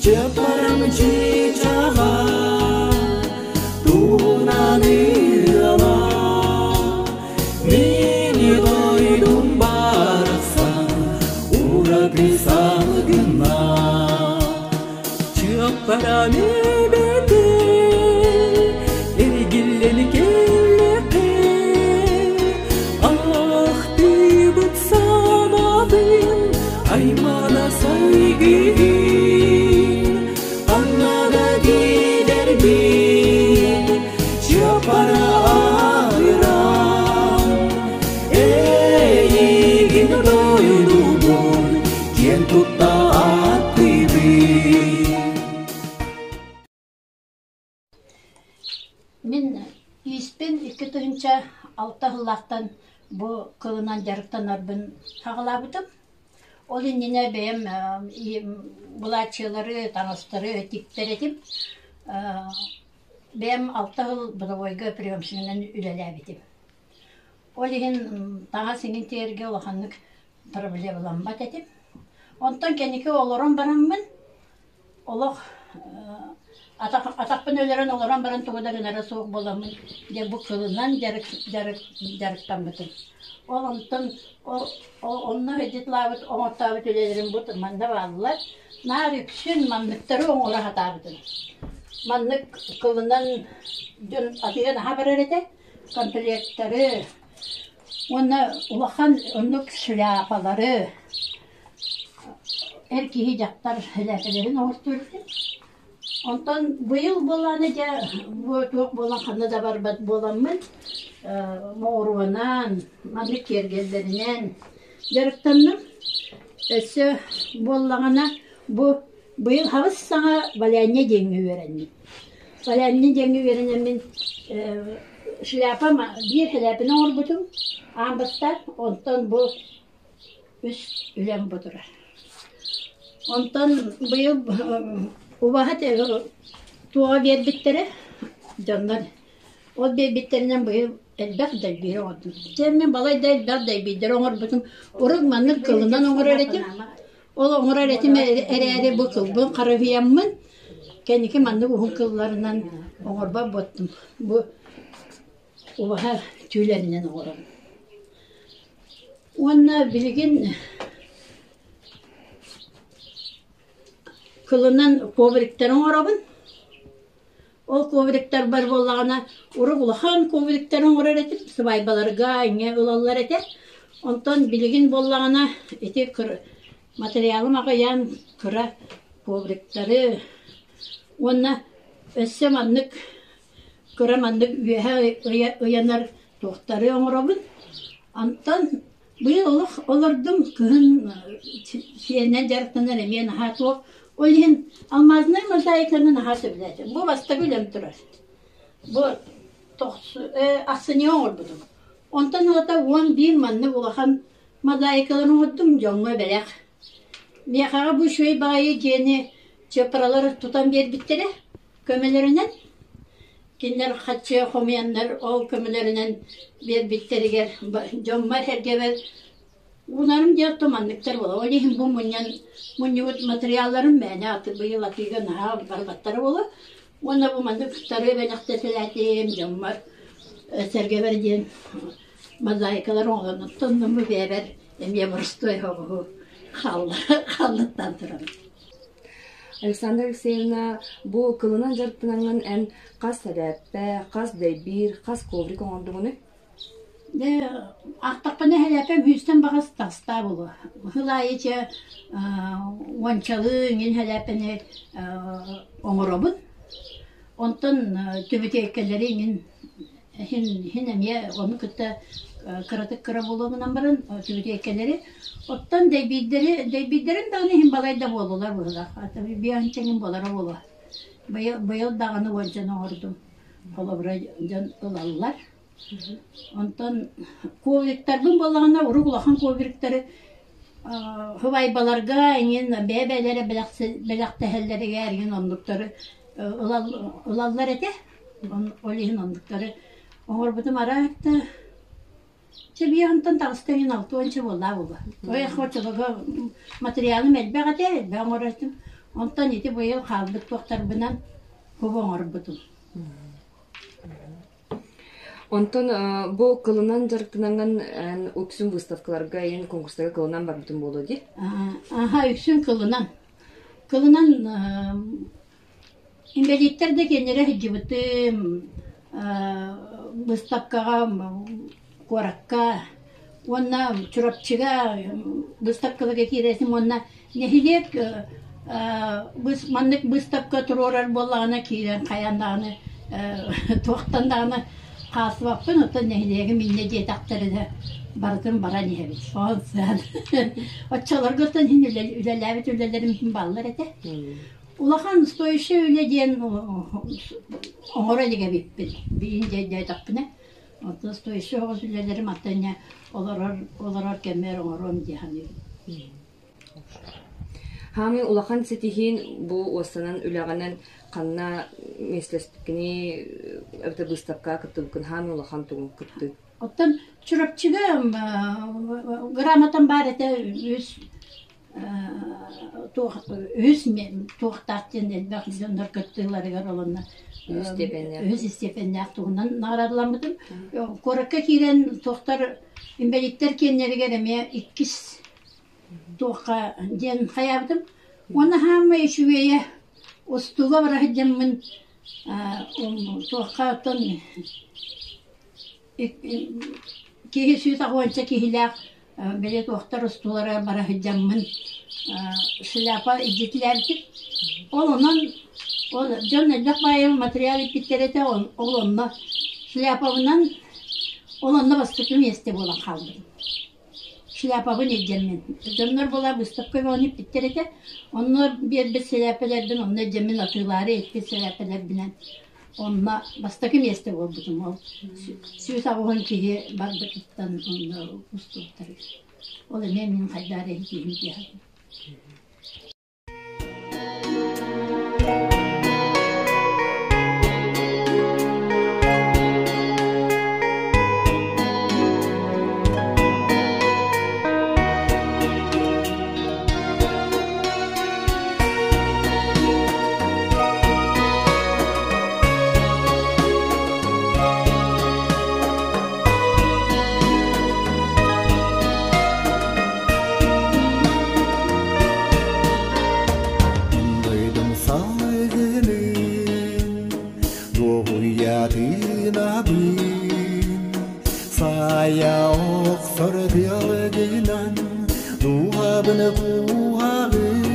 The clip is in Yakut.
Чыппарам чыычааҕа туһунан ырыала Мин дойдум барахсан ураты салгына Чыппарам эбэтэ эргиллэн кэллэххэ Ахтыбыт санаатын аймана сайгыыр Аннада киирэрбин чыаппара айран Эйигин дойдубун киэн тутта ааттыыбын. Мин ииспин 2006 сыллаахтан бу кылынан дьарыктанарбын саҕалаабытым. Ол иннинэ бэйэм былааччыйалары, таҥастары тиктэр этим. Бэйэм алта сыл бытовойга приемщигынан үлэлээбитим. Ол иһин таҥас иҥин тиэргэ улаханнык проблемаламмат этим. Онтон кэнники олорон бараммын Олох атахпын өлөрөн олорон баран тугу да гынара суох буоламмын дьэ бу кылынан дьарык дьарык дьарыктаммытым. Ол онтон онно сылдьыталаабыт оҥортообут үлэлэрим бу манна бааллар. Наар үксүн манныктары оҥоро сатаабытым. Маннык кылынан дьон атыыга наһаа барар этэ, комплектары уонна улахан оннук шляпалары Эр киһи дьахтар элээпэлэрин оҥостуур этим. Онтон быйыл буоллаҕына дьэ бу туох буолан ханна да барбат буоламмын моҕуруонан, маннык киэргэллэринэн дьарыктанным. Өссө буоллаҕына бу быйыл хаҕыс саҥа валяние диэҥҥэ үөрэнним. Валяние диэҥҥэ үөрэнэммин шляпам биир шляпаны оҥорбутум аан бастаан. Онтон бу Үс үлэм бу турар. Онтон быйыл убаһа туоҕа биэрбиттэрэ дьоннор ол биэрбиттэринэн быйыл элбэх дэлбиири оҥордум. Дьэ мин балайда элбэх дэлбиирдэри оҥорбутум. Урут маннык кылынан оҥорор этим. Ол оҥорор этим эрээри бу кылбын харыһыйаммын кэнники маннык уһун кылларынан оҥорбот буоттум. Бу убаһа түүлэринэн оҥоробун. Уонна билигин кылынан ковриктары оҥоробун. Ол ковриктарбар буоллаҕына урут улахан ковриктары оҥорор этим, сыбаайбаларга иҥэ ылаллар этэ. Онтон билигин буоллаҕына ити материалым аҕыйаан кыра ковриктары уонна өссө маннык кыра маннык үөһэ ыйанар туохтары оҥоробун. Онтон быйыл олох олордум, кыһын сиэнинэн дьарыктанар эмиэ наһаа туох. Ол иһин алмазнай мозаиканы наһаа сөбүлээтим. Бу бастакы үлэм турар. Бу ахсынньыга оҥорбутум. Онтон ылата 11 маннык улахан мозаикалары оҥордум дьоҥҥо бэлэх. Миэхэҕэ бу үчүгэй баҕайы дьиэни чыпралар тутан биэрбиттэрэ. Көмөлөрүнэн кинилэр хаччы хомуйаннар ол көмөлөрүнэн биэрбиттэригэр дьоммор-сэргэбэр уунарым диэн туманныктар буола. Ол иһин бу мунньан мунньубут матырыйаалларым мээнэ аты быйыл атыыга наһаа барбаттара буолуо. Уонна бу маннык тары бэлэхтэтэлээтим дьоммор сэргэбэр диэн мозаикалар оҥоһунуттан бу бэйэбэр эмиэ боростуой оһоҕоһу хааллаттаан турабын. Александра Алексеевна, бу кылынан дьарыктанаҥҥын эн хас сэлээппэ, хас дэйбиир, хас коврик оҥордугунуй? Дьэ, аахтахпына сэлээппэм сүүстэн баҕас таҕыстаа буолуо. Сыл аайы чэ уончалыы иҥин сэлээппэни оҥоробун. Онтон түбүтүөккэлэри иҥин Иһин, иһин эмиэ ону кытта кыратык кыра буолуоҕунан баран түбүтүөккэлэри оттон дэйбиирдэри дэйбиирдэрин даҕаны иһин балайда буоллулар быһыылаах. Биэһинчэ иҥин буолара буолуо. Быйыл, быйыл даҕаны уончаны оҥордум. Холобура дьон ылаллар. Онтон ковриктарбын буоллаҕына урук улахан ковриктары хыбайбаларга иҥин бэйэ-бэйэлэрэ бэлэхтэһэллэригэр иҥин оннуктары ылаллар этэ. Ол иһин оннуктары оҥорбутум араатта чэ биэһинтэн таҕыста иһин алтыанча буоллаа буолуо. Ой оччолорго материалым элбэх этэ, элбэх оҥорор этим. Онтон ити быйыл хаалбыт туохтарбынан кубу оҥорбутум. Онтон бу кылынан дьарыктанаҥҥын эн үксүн выставкаларга эн конкурстарга кылынан барбытым буолуо дии? Аха, үксүн кылынан. Кылынан инбэлииттэр да кинилэри сылдьыбытым, быыстапкаҕа куоракка уонна Чурапчыга быыстапкаларга киирэрим уонна нэһилиэк маннык быыстапка туруорар буоллаҕына киирэн хайаан даҕаны туохтан даҕаны хаалсыбаппын, оттон нэһилиэгим инньэ диэтэхтэринэ барытын баран иһэбит. Соһон сыһан. Оччолорго оттон иһин үлэлээбит үлэлэрим иһин бааллар этэ. Улахан стоящая үлэ диэн оҥоро илик эбиппин. Биин дьэйдээтэхпинэ, оттон стоящая оҕус үлэлэрим аттанньа олорор олорор кэммэр оҥоруом дии саныыбын. Хаамыы улахан ситиһиин бу уостанан үлэҕинэн ханна миэстэлэспиккиний эбэтэр быыстапкаҕа кыттыбыккын хаамыы улахан тугун кыттыы? Оттон Чурапчыга грамотам баар этэ үс туох үһүс туохтаах диэн элбэх дьоннор кыттыыларыгар олонно үһүс степеннээх туһунан наҕараадаламмытым. Куоракка киирэн туохтар инбэлииттэр киэннэригэр эмиэ иккис туохха диэн хайаабытым. Уонна хааммай үчүгэйэ устууга бара сылдьаммын туохха оттон киһи 180 киһилээх били туохтар устуулара бара сылдьаммын шляпа илдьитилээбитим. Ол онон ол дьон элбэх баайы материал иппиттэр этэ, ол онно шляпабынан ол онно бастакы миэстэ буолан хаалбытым. Шляпабын илдьэммин. Дьоннор була быыстапка бөҕөнү иппиттэр этэ. Онно биэрбит сэлээппэлэрбин онно илдьэммин атыылаары иппит сэлээппэлэрбинэн онно бастакы миэстэ буолбутум. Ол 180 киһи барбытыттан онно устубуттар. Ол эмиэ мин хайдаар эһитиим диэхим. Дойдум салгынын дуоһуйатыынабын Сайа охсор тыалгынан дууһабын кууһаҕын.